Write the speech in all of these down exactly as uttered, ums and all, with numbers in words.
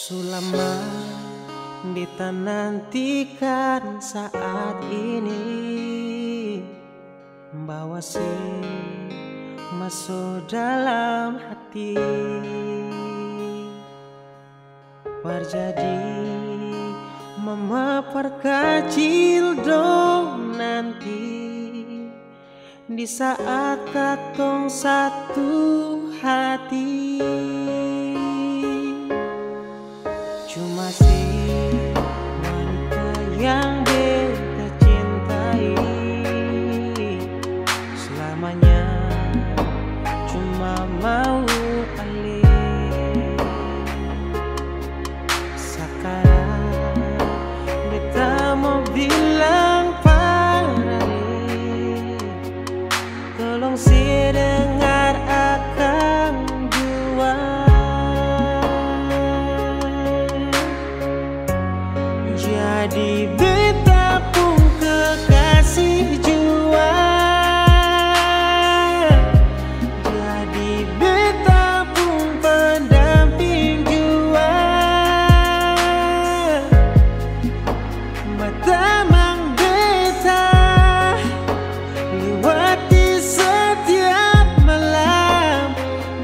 Su lama beta nantikan saat ini, bawa se maso dalam hati. Par jadi mama par kacil dong nanti, di saat katong satu hati. Cuma se wanita yang beta cintai, selamanya cuma mau ale. Sakarang beta mo bilang par ale, tolong se dengar akang jua. Jadi beta pung kekasih jua, jadi beta pung pendamping jua. Batamang beta lewati setiap malam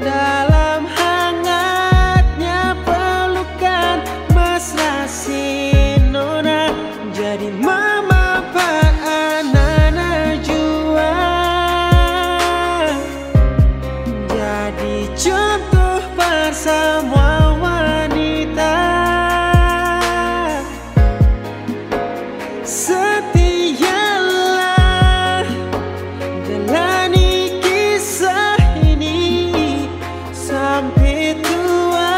dalam hangatnya pelukan mesra si nona. Jadi mama par ana-ana jua, jadi contoh par samua wanita. Setialah jalani kisah ini sampe tua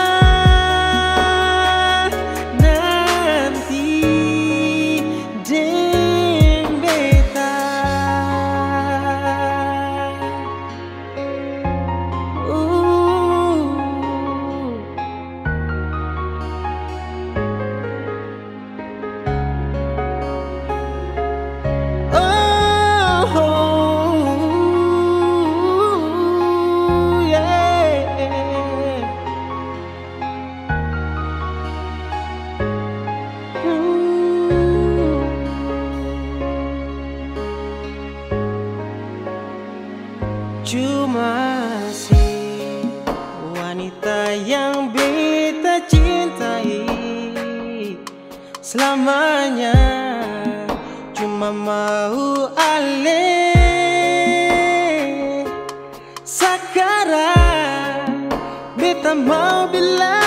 nanti deng beta. Uh. Oh, yeah. Cuma si wanita yang beta cintai, selamanya cuma mau ale. Sakarang beta mau bilang